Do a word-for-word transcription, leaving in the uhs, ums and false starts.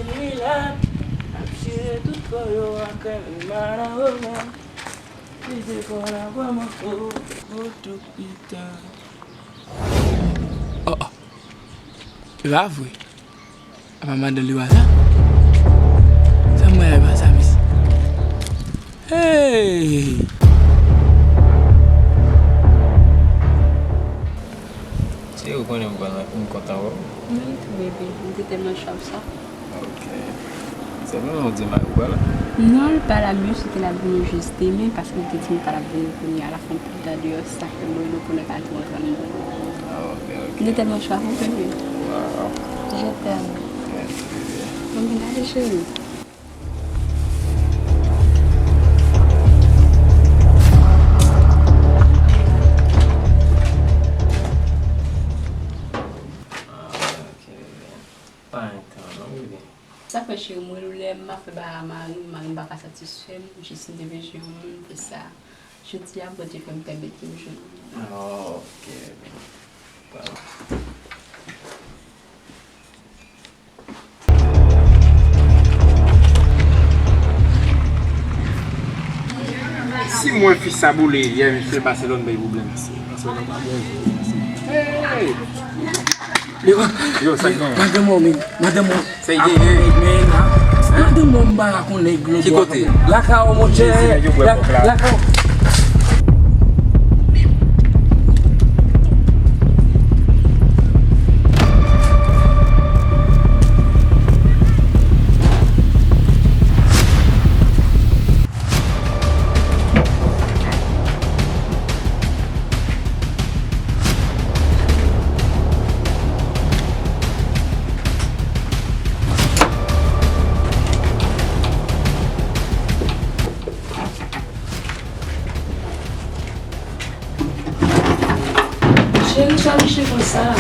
Milan ap chire tout kò yo ak Maradona. Li te fò la vrèman fò, fò tou pita. Oh, oh. E pa vre. Apa madan Liwa sa? Sa mwen e pa sa, mesi. Hey! Se ou konnen m konn, m kontan wè w. Mwen tou, bebe. M te tèlman chòk sa. Ok. Se mwen ou di mari w pa la? Non, l pa la, men se te l ap vini jis demen, paske l te di m pa l ap vini kounye a, l ap fè yon pita deyò, sa fè mwen rele w pou nou ka jwe ansanm. Ah, ok, ok. M te tèlman chòk, bebe. Wow. Je t'aime. Mèsi, bebe. Bon, vin ale, cheri. Ah, ok, bebe. Pa gen tan non, bebe. Sa fè cheri, mwen lè m ap fè bagay a mari m, mari m pa ka satisfè m, jis m te bezwen yon moun pou sa. Jodi a, Bondye fè m pèmèt m jwenn yon moun. Ah, ok, bebe. Pa Si mwen fi sa boule yè, misye Barcelone bay pwoblèm. Barcelone pa bon. Hey! Yo, sa gen? Madanm ou, men, madanm ou. Sa gen? Men, madanm ou, m pa konnen glo. Ki kote? Lakay ou, monchè. Lakay ou. Cheri, sa riche konsa.